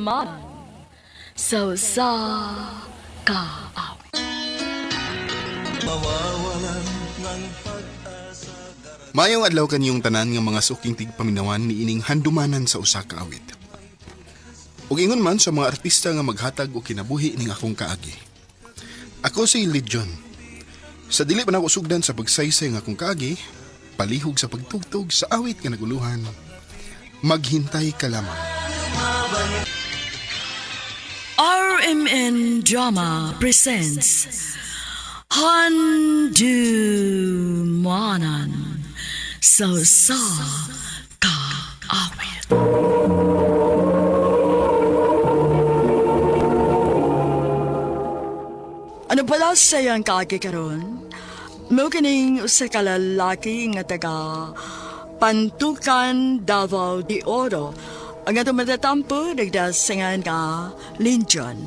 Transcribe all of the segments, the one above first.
Handumanan sa usa ka awit. Maayong adlaw kaniyong tanan nga mga suking tigpaminawan niining handumanan sa usa ka awit. Ug ingon man sa mga artista nga maghatag og kinabuhi ning akong kaagi. Ako si Legion. Sa dili pa nako sugdan sa pagsaysay nga akong kaagi, palihog sa pagtugtog sa awit nga naguluhan. Maghintay ka lamang. RMN Drama presents Handumanan sa usa ka awit. Ano pala sayang kaagi karon? Mo kining usa ka lalaki nga taga Pantukan, Davao de Oro. Ang atong matatampo nagdasingan nga Linjon.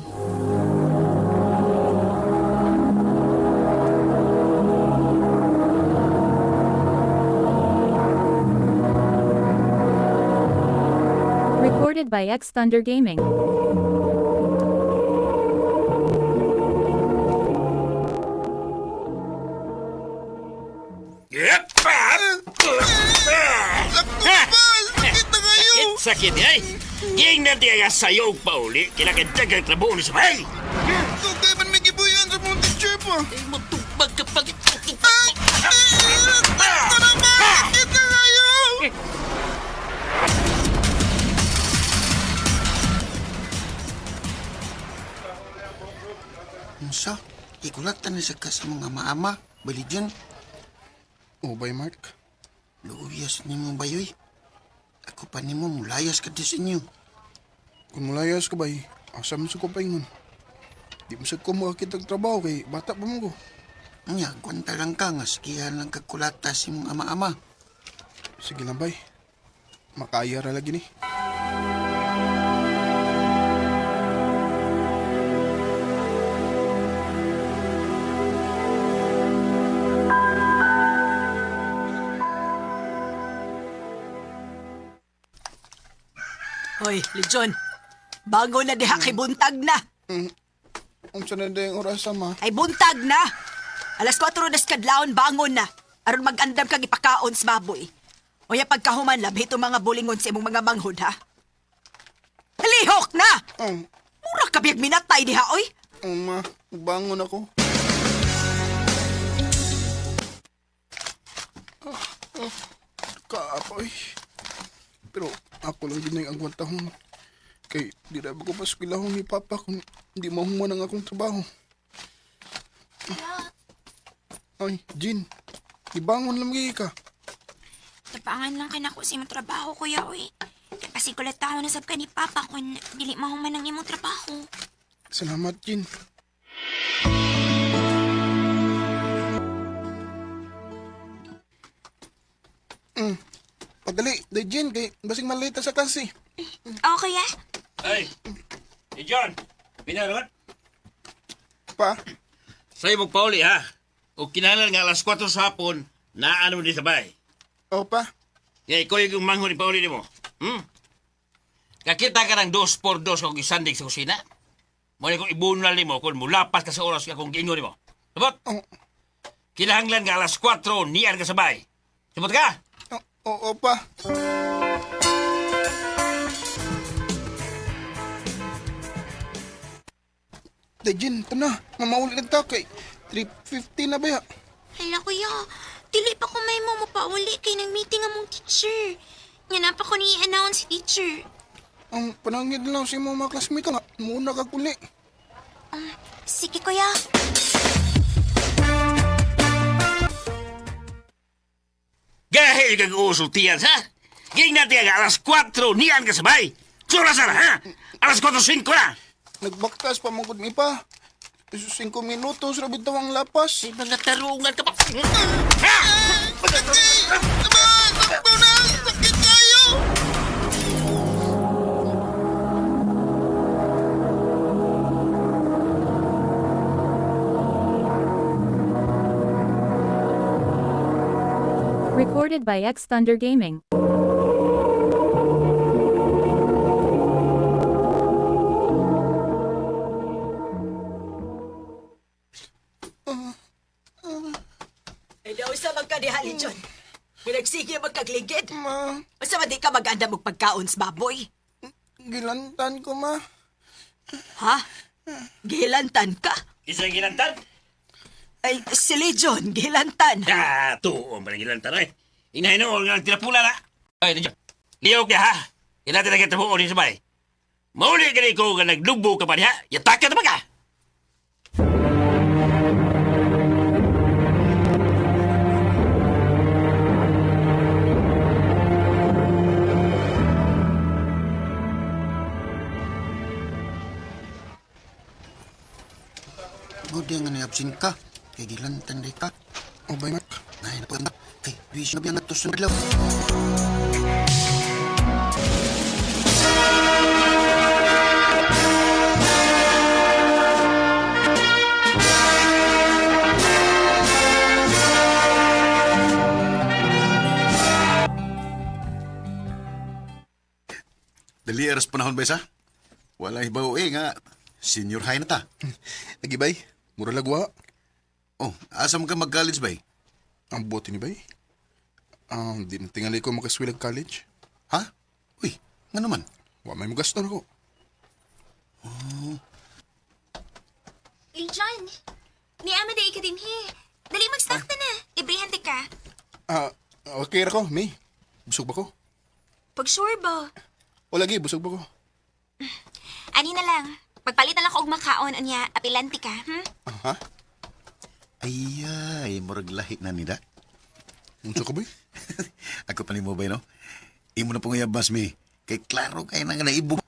Recorded by X Thunder Gaming. Sakit na kayo! Sakit ay! Ging na tiya sayo pa uli, kinakadyagang trabaho ni sabay! Dugay man may gibuyan sa mong teacher po. Ay, matubag ka pag... Sakto na ba? Sakit na kayo! Unsa? Ikulatan na sa ka sa mga maama, baligyan. Ubay, Mark. Luuyas nimo bayoy. Ako pa nimo mulayas ka di sa inyo. Kung mulayas ka bay, asa man sa ko paingon. Di mo sa ko makakita og trabaho kay bata pa mo ko. Nya, kwanta lang ka nga sigihan lang kakulata sa imong ama-ama. Sige lang bay. Makaya ra lagi ni. Hoy, Lejon. Bago na diha kay buntag na. Unsa na dayong oras ma? Ay buntag na. Alas 4 na sa kadlawon bangon na. Aron mag-andam kag ipakaon sa baboy. Unya pagkahuman labi itong mga bulingon sa imong mga manghod ha. Lihok na! Oh, Mura ka biyag minatay diha oy. oh ma, bangon ako. Ah, ah, Kaapoy. Pero ako lang din ang agwantahon. Kay di na ba ko paskwilahon ni Papa kung di mahuman ang akong trabaho. Ay, Jean. Ibangon lang gyud ka. Tapangan lang kanako sa imong trabaho, kuya, oy. Kasi kulataon na sab ka ni Papa kung dili mahuman ang imong trabaho. Salamat, Jean. Padali, day Jean, kay basing malita sa klase. Oh, kuya? Ay! Eh, John! Pinaroon? Pa, Sa'yo magpauli ha. O kinahanglan nga alas 4 sa hapon, naano di sabay. o pa. Ya, ikaw yung manghod ni pauli nimo. Kakita ka ng 2x2 kung isandig sa kusina. Muna kong ibunal nimo kung mulapas ka sa oras ka kung giingon nimo. Sabot? Oh, Kinahanglan nga alas 4 niyan ka sabay. Sabot ka? o, o, pa. Day Jean, ito na. Mamauli na ta kay 3:50 na ba ya? Hala, kuya. Dili pa ko may mo mapauli kay nang meeting among teacher. Nga na pa ko ni i-announce si teacher. Ang panangid lang sa imong mga classmate nga, muna ka kuli. Sige, kuya. Gahil kag usultian ha? Ging natin ang alas 4 niyan ka sabay. Sura sana ha? Alas 4:05 na. Nagbaktas pa mangkod mi pa. 5 minutos ra bitaw ang lapas. Ay, mga tarungan ka pa. Ha? Sakto na! Sakit kayo! Recorded by X Thunder Gaming. Ligid. Ma, Unsa man di ka mag-andam og pagkaon sa baboy? gilantan ko, ma. Ha? Gilantan ka? Isa gilantan? Ay, si Legion, gilantan. Ah, tuon pa ng gilantan eh. Inahinuon nga ang tinapula na. Ay, Legion. Liyok niya ha. Kailangan talaga tabuon ni sabay. Mauli ka ko nga naglubo ka pa niya. Yataka na ba ka? Buti nga ni-absent ka. Kay gilantan di ka. O bay, Mark. Nay, na Kay, wish na biyan na to sunod. Dali aras panahon ba isa? Wala ibaw eh nga. Senior high na ta. Lagi bay, mura lagwa. Oh, asa man ka mag-college bay? Ang buti ni bay. Di na tingali ko makaswilag college. Ha? Uy, nga naman. Wa may mugasto na ko. Legion, ni ama day ka din he. Dali mag-snack na na. Librihan di ka. Ah, okay ra ko, May. Busog ba ko? Pag sure ba? O lagi, busog ba ko? Ani na lang. Pagpalit na lang ko og makaon unya, apilanti ka, Aha. Ay, ay, murag lahi na nila. Unsa ka bay? Ako pa ni mo bay, no? Imo na pong iyabas mi. Kay klaro kay na nga naibog.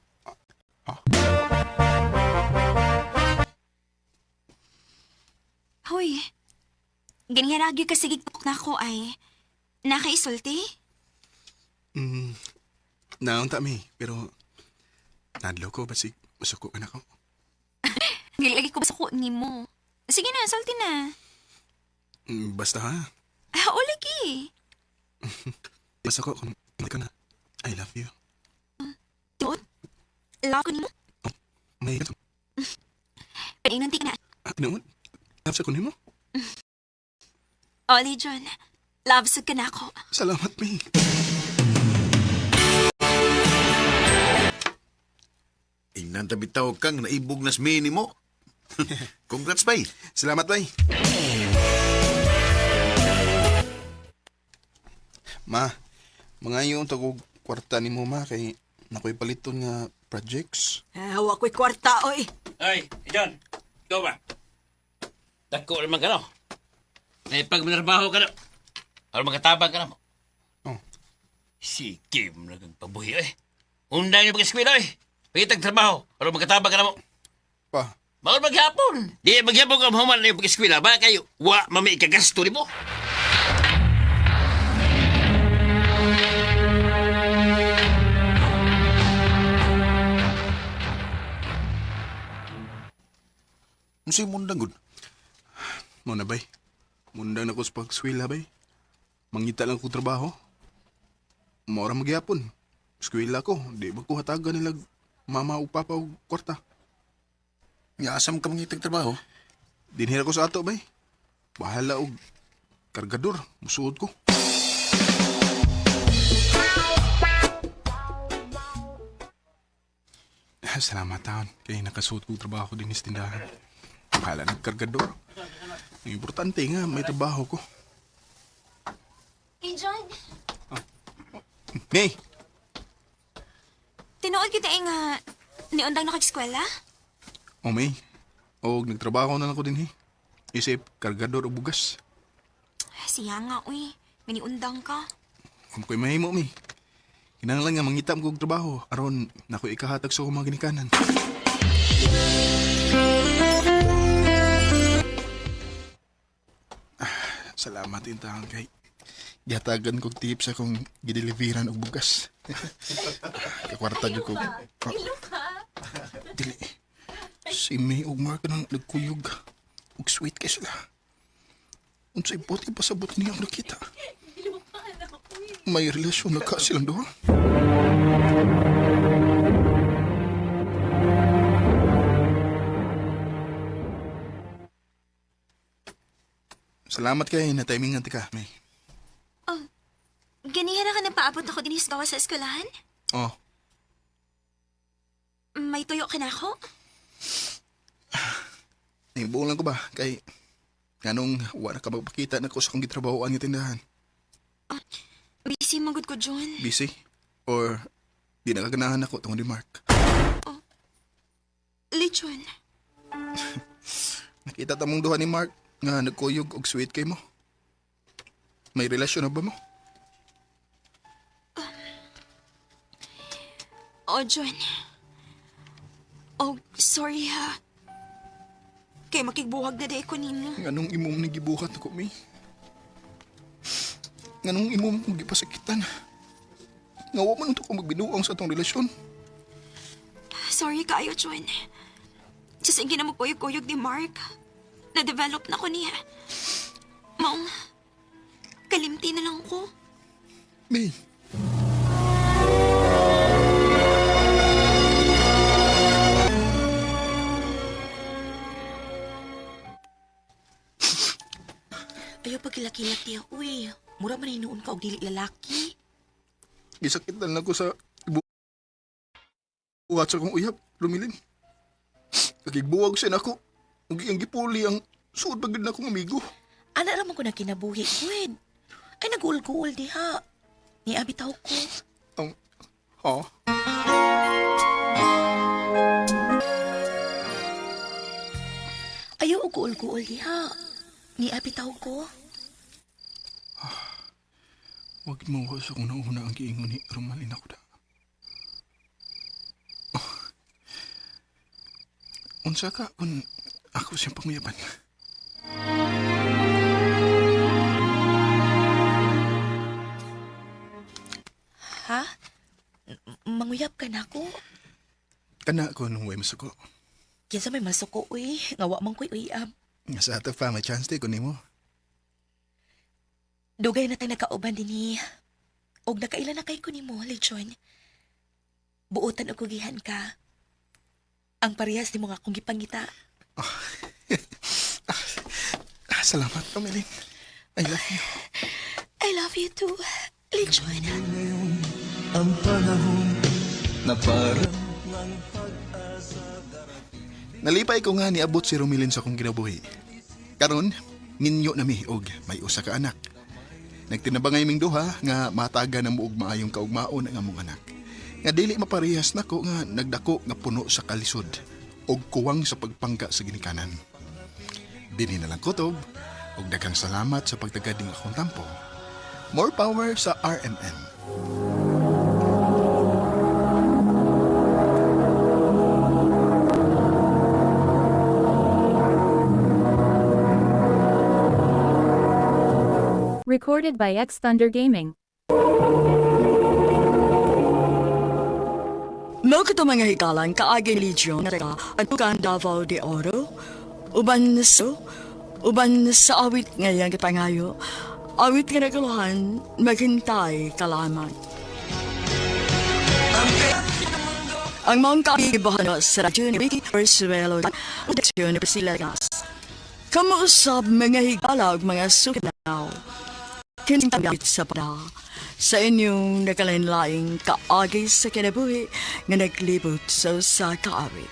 Hoy. Ganyan lagi ka sige na ako ay. Nakaisulti? Naunta mi, pero nadlo ko basig masuko ka na ko. Gilagi ko basta ko nimo. Sige na, sulti na. Basta ha. Ah, o lagi. Basta ko kung hindi ka na. I love you. Tuot. Love ko nimo. May Paingon ti ka na. ah, tinuod. Love sa kunin mo. Oli John. Love sa ka na ako. Salamat, May. Ingnan bitaw kang naibog na mi nimo. Congrats bay. Salamat, bay. Ma, mga yung tagog kwarta ni mo, ma, kay nakoy paliton nga projects. Ah, wa ko'y kwarta, oy. Ay, John. Ikaw ba? Dako naman ka no. May pagmanarbaho ka no. Aron makatabang ka na mo. Oh. Si Kim na kang pabuhi eh. Unday niyo pag-eskwela eh. Pagitag trabaho. Aron makatabang ka na mo. Pa, Bawal maghapon. Di maghapon ka mahuman na yung pag-eskwela. Ba kayo, wa mami ikagasto ni mo. Unsay mundang gud? mo na, bay. Mundang na ko sa pagswila, bay. Mangita lang ko trabaho. Maura magyapon. Eskwela ko, di ba ko hatagan nila mama o papa og kwarta. Nga asam ka mangitag trabaho? Dinhira ko sa ato, bay. Bahala og kargador, musuod ko. Ah, salamat taon. Kay nakasuot kong trabaho din sa tindahan. Bahala ng kargador. Ang importante nga, may trabaho ko. Hey, John. May! Tinuod kita eh nga niundang na kag-eskwela? O May, og nagtrabaho na lang ko din eh. Isip, kargador o bugas. Siya nga, uy. Miniundang ka. Kung ko'y mahimo, May. Kinahanglan nga mangitam ko og trabaho aron nako ikahatag sa akong mga ginikanan. Ah, salamat intahan kay gihatagan kog tips akong gideliveran og bugas. Kakwarta gyud ko. Dili. Si May ug Mark nang nagkuyog og sweet kay sila. Unsay buti pasabot niya ang nakita. May relasyon na ka silang duha. Salamat kay na timing ka, May. Ganihan na ka nagpaabot ako din gawa sa eskwelahan? Oh, May tuyo ka na ako? Nahibuong lang ko ba? Kay, nganong wala ka magpakita na ko sa akong gitrabahoan nga tindahan. Busy magud ko, John. Busy? Or di nakaganahan ako tungod ni Mark. Lechon. Nakita ta mong duha ni Mark nga nagkuyog og sweet kay mo. May relasyon na ba mo? Oh, John. Oh, sorry ha. Kay makigbuhag na day ko nimo. Nganong imong nagibuhat ako, mi? Nganong imong kong gipasakitan? Nga wa man unta ko magbinuang sa atong relasyon. Sorry kaayo, John. Just ang ginamukuyog-kuyog ni Mark. Na-develop na ko niya. Maong, kalimti na lang ko. May, Ayaw pagkilak-kilak niya, uy. Mura man hinuon ka og dili lalaki. gisakitan lang ko sa buhat sa akong uyab, Lumilin. Nagigbuwag siya nako. Ug iyang gipuli ang suod pa gud na akong amigo. Ana ra man ko na kinabuhi, Gwen. Ay, nag-uul-guul diha. Niya bitaw ko. Ang, ha? Ayaw og guul-guul diha. Niya bitaw ko. Wag mo ko sa kung nauna ang giingon ni Romalin ako da. Oh. Unsa ka kung ako siyang panguyaban? Ha? Manguyab ka na ko. Kana ko nung way masuko. Kinsa may masuko, uy. Nga wa man ko'y uyab. Nga sa ato pa, may chance di ko nimo. Dugay na tayo nagkauban dinhi. Og nakaila na kay ko nimo, Lechon. Buotan og kugihan ka. Ang parehas nimo nga akong gipangita. Ah, salamat, Romelin. I love you. I love you too, Lechon. Nalipay ko nga niabot si Romilin sa akong kinabuhi. Karon, minyo na mi og may usa ka anak. Nagtinabangay ming duha nga mataga na mo og maayong kaugmaon ang among anak. Nga dili maparehas nako nga nagdako nga puno sa kalisod og kuwang sa pagpangka sa ginikanan. Dinhi na lang kutob og daghang salamat sa pagtagad ning akong tampo. More power sa RMN. Recorded by X Thunder Gaming. Mao kato mga hikalan kaagi Legion nga taga Antukan Davao de Oro uban sa awit ngayang gipangayo awit nga naguluhan maghintay ka lamang. Ang mga kaibahan sa radyo ni Ricky Persuelo Production ni Priscilla Gas. Kamuusab mga higala ug mga sukinaw. Kintabit sa pada sa inyong nagkalain-laing kaagi sa kinabuhi nga naglibot sa usa ka awit.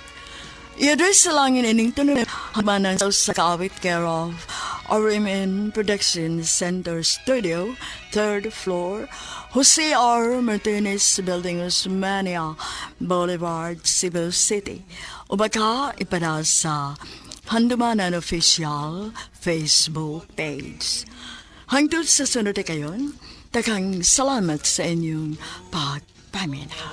I-address sa langin ining tunog hamanan sa usa ka awit care of RMN Production Center Studio, third floor, Jose R. Martinez Building, Osmania Boulevard, Cebu City. O baka ipada sa Handumanan Official Facebook page. Hangtod sa sunod na kayon, daghang salamat sa inyong pagpaminaw.